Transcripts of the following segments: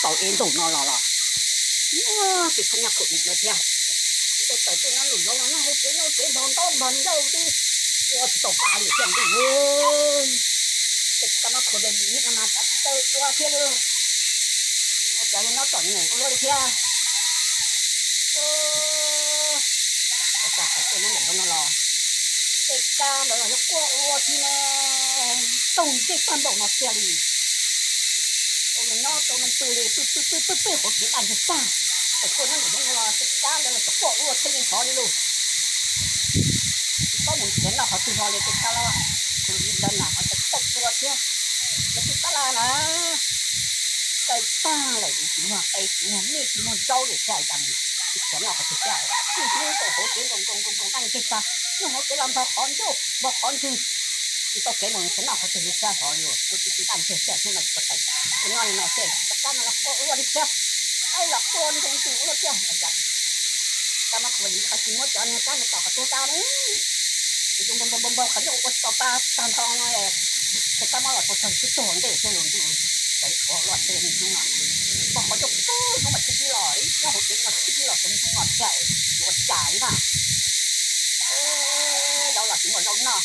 tau ib ntus no los los, ces txhob nyob khaum dim lawm thiab. Tau tawm tej no lawm los los nyob hauv tsev noj tsev npog ntaub npog ncauj twb ua tsis tau pa li thiab ntuj. Tej kab mob khaum dim no mas tsis tau ua thiab li. Ua cas li no txom nyem ua luaj li thiab. Ua cas tawm tej no lawm no los, tej kab ntawd los yog quaj ua thiab no, toog ntsej tag npaum no tiag li. Tau nyob tau pw li pw pw pw pw pw hauv tsev daj ntseg tag, tawm tuaj nyob ntawm no los tej kab ntawd los txawm quaj ua thiab li ntawd li lauj. Tsis paub mus nrhiav noj qhov twg los li tej kab los, tus li ntawd mas qhov txawm tawm ua thiab. Lawv tej tab laj na, tawm tag lawm tsis muaj qe tsis muaj mij tsis muaj zaub li thiab, cas mus nrhiav noj qhov twg thiab. Tib hnub tau hauv tsev nkoos nkoos nkoos nkoos daj ntseg tag, hnub hauv tsev los npog qhov ncauj npog qhov ntswg, tsis tau kev mus nrhiav noj qhov twg li thiab hov li. Ua tsis tsis daj ntseg thiab hnub no tsis tau tawm, ua noj li no thiab tej kab no los quaj ua li thiab. Los quaj nroo nroo ua thiab. Kab mob khaum dim qhov tsis muab cov niag kab no tom qhov tuag tag ne, ces npog npog npog qhov ncauj ua tsis tau pa tag nrho no. Ces kab mob los tau tag twb tuag ntej thiab los ntuj, txawm ua luaj tej hnub no, npog qhov ncauj tib hnub mas tib tib los, ib hnub hauv tsev no tib tib los txog hnub no thiab, ua cas li na. Zaub los tsis muaj zaub noj,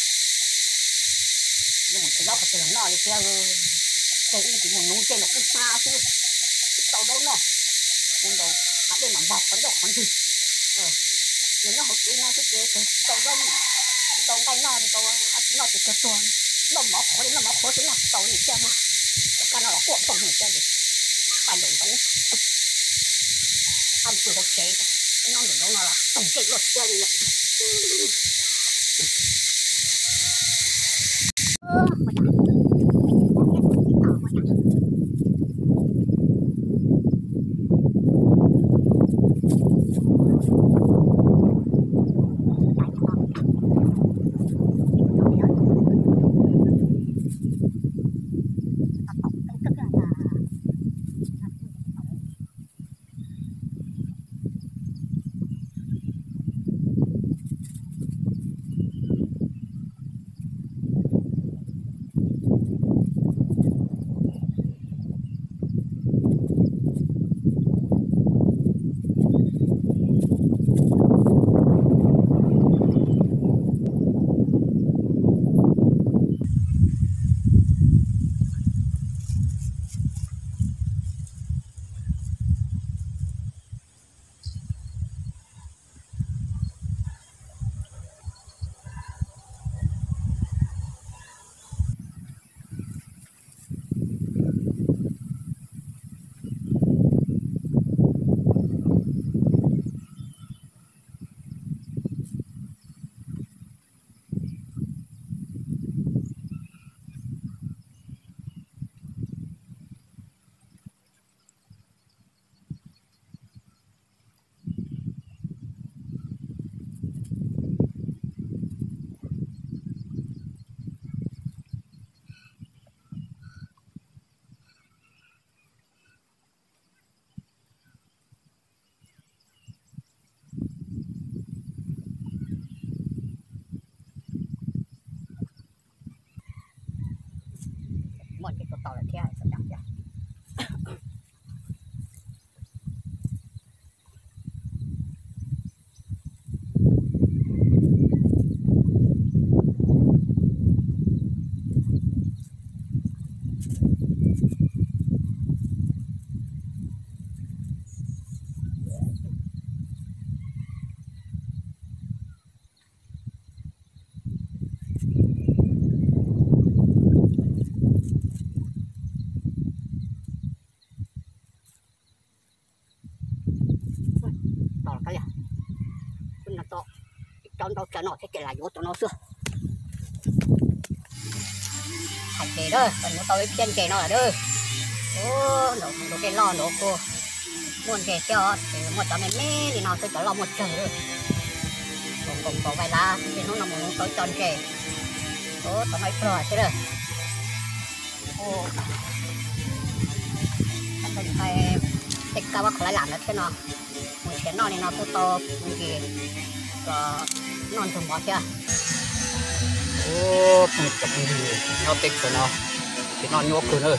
yuav mus nrhiav zaub qhov twg los noj li thiab. Ces ib tsis mus nuv ntsej nraum kwj ha xwb, tsis tau zaub noj, mus nraum hav dej mas npog qhov ncauj qhov ntswg. Yog nyob hauv tsev no xwb ces tsis tau zaub, tsis tau nqaij noj, tsis tau dab tsi noj ces kawg tuag, noj mov qhuav li noj mov qhuav xwb noj tsis tau li thiab no. Tej kab no los quaj toog li thiab ces paj nraum zoov, paj pw hauv tsev, nyob nraum zoov no los toog ntsej luaj thiab li. Muaj ces tua tau lawm thiab. Tau lawm, ib co ntau tsawg no thiab ces lam yuav cov no xwb. Hais ces yuav tau ib phiab ntses no lawm. Nraum tej loj nraud kuj muaj ntses thiab os, ces muaj cov me me li no xwb, cov loj muaj tsawg. Nkaus nkaus vais lav, ib hnub no mus nuv tau ib co ntses. Tau noj ib pluag xwb lawm. Tej kab vaj khov laib lam ntawd thiab no, mus nrhiav noj li no kuj tau ntsis kom noj nrog mov thiab. Phooj ywg nyob teb chaws no ces noj nyuaj kawg na,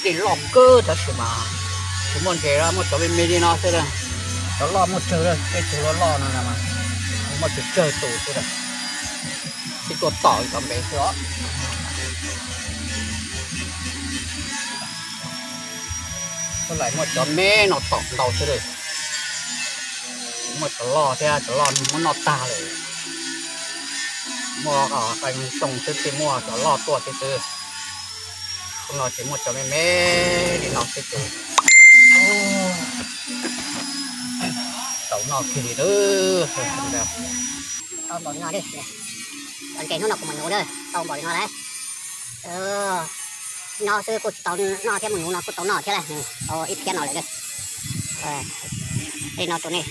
dej loj kawg tab sis mas Tsis muaj ntses, muaj cov me me li no xwb. Cov loj muaj tsawg, tej tug loj loj no muaj tsawg tsawg tus xwb. Sib tuaj tom cov npe xwb os. Tus lais muaj cov me no tom ntau xwb. Muaj cov loj thiab, cov loj muab noj tag lawm. Muaj qee xyoo xwb thiaj muaj cov loj tuaj xwb xwb. Xyoo no ces muaj cov me me li no xwb ces tau noj kiag li lawm. Tau npaum li no li. Cov ntses hnub no kuv mus nuv lawm, tau npaum li no lawm. Nyob xwb kuj tsis tau noj thiab, mus nuv no kuj tau noj thiab lawm, tau ib phiab no lawm. Li no rau nej.